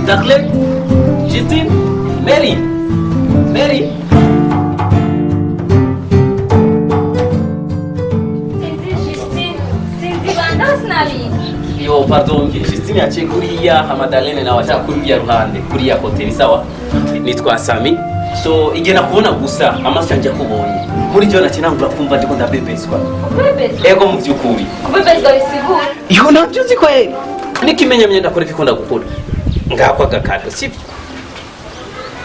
Darlene, Justine, Mary, Mary. Sinzi Justine, sinzi banda sinabizi. Yo, pardon, Justine yaciye kuriya, hama Darlene nawe ashaka kuriya ruhande, kuriya hoteli. Sawa, nitwa Sami. So igihe nakubona gusa, amaso yanjye akubonye, muri jyo nakinangura kumva ndiko ndabebezwa. Kubebezwa? Ego, mu by'ukuri. Kubebezwa bisigura? Iyo ntabyo uzi kweli. N'ikimenyamenya ndakora ikikunda gukora ngako agakata, sibyo?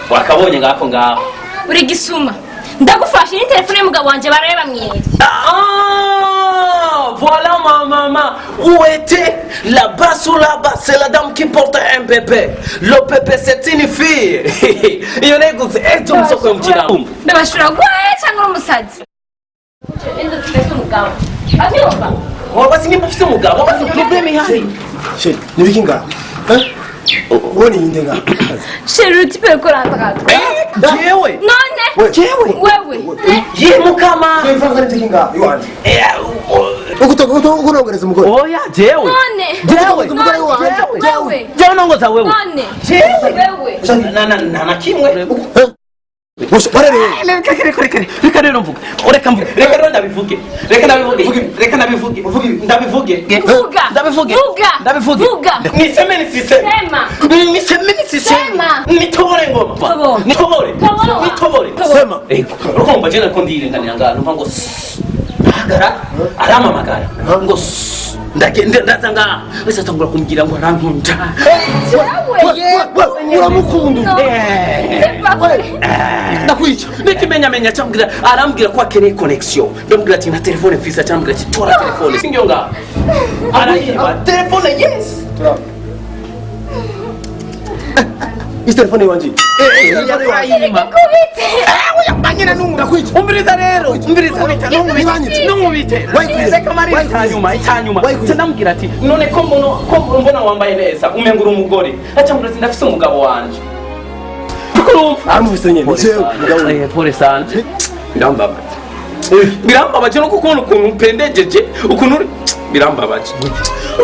Wakabonye ngako ngaho. Uri gisuma, ndagufashe ni telefone y'umugabo wanje baraye bamwivye. Ah, voilà ma maman. Où était? Là-bas, sous là-bas, c'est la dame qui porte un bébé. Le bébé, c'est une fille. Iyo neguze ejo mu soko yo mu Kinama. Ndabashura gwaye cyangwa uri umusazi? Ende ufise umugabo, abyumva. Waba nimba ufise umugabo, basi problème ihari. Chérie, nibiki ngaho? Uwo ni inde ngaho? Chéri, uri type ko urandagaza. Jewe? None? Jewe? Wewe. Ye mukama. Ifaranga nibiki ngaho iwanje? Eh, Ukutongereza umugore. Oya, jewe. None? Jewe. Umugore wanje. Wewe. Jewe nongoza wewe. None? Jewe. Wewe. Na kimwe. Warerewe. Reka, reka, reka, reka rero mvuge, reka mvuge, reka rero ndabivuge, reka ndabivuge, reka ndabivuge, ndabivuge. Vuga. Ndabivuge. Vuga. Ndabivuge. Vuga. Niseme nisiseme? Sema. Niseme nisiseme? Sema. Nitobore ngoma? Tobora. Nitobore? Tobora. Nitobore? Tobora. Sema. Ego, urumva je nariko ndirenganira ngaha, numva ngo sss, ndahagara, arampamagara ngo sss, ndagenda, ndaza ngaha wese atangura kumbwira ngo arankunda. Wewe. Uramukunda? No. C'est pas vrai. Ndakwica. N'ikimenyamenya cyambwira, arambwira ko akeneye connexion. Ndamubwira ati nta telefone mfise. Acambwira ati tora telefone, singiyo ngaha arayiba telefone, yes. Isi telefone iwanje. Arayiba. Kubite. Nyine n'umwe. Ndakwica. Umviriza rero, umviriza, Nibanyitse. n'umubite. Wayikwiza. Reka marira, icyanyuma, icyanyuma. Wayikwiza. Ndamubwira ati none ko mbona wambaye neza, umenga uri umugore. Acambwira ati ndafise umugabo wanje. Kuko urumva Aramufise nyene. Jewe mugabo. Eh, pole sana, birambabaje, birambabaje no kukubona ukuntu umpendejeje, ukuntu uri, birambabaje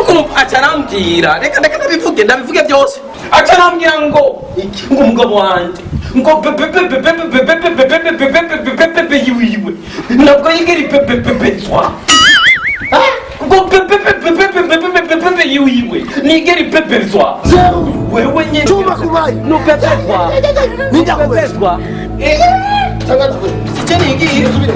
ukuntu aca arambwira. Reka ndabivuge, ndabivuge byose. Aca arambwira ngo umugabo wanje ngo bebebebebebebebebebebebebebebebe yiwiwe ntabwo yigera ibebebebezwa, ngo bebebebebebebebebebe yiwiwe nigera ibebezwa. Wewe nyene. Chuma kubayi. Nubebezwa. Nindakubesha. Nubebezwa. Tangaza. Sije nigiye. Subire.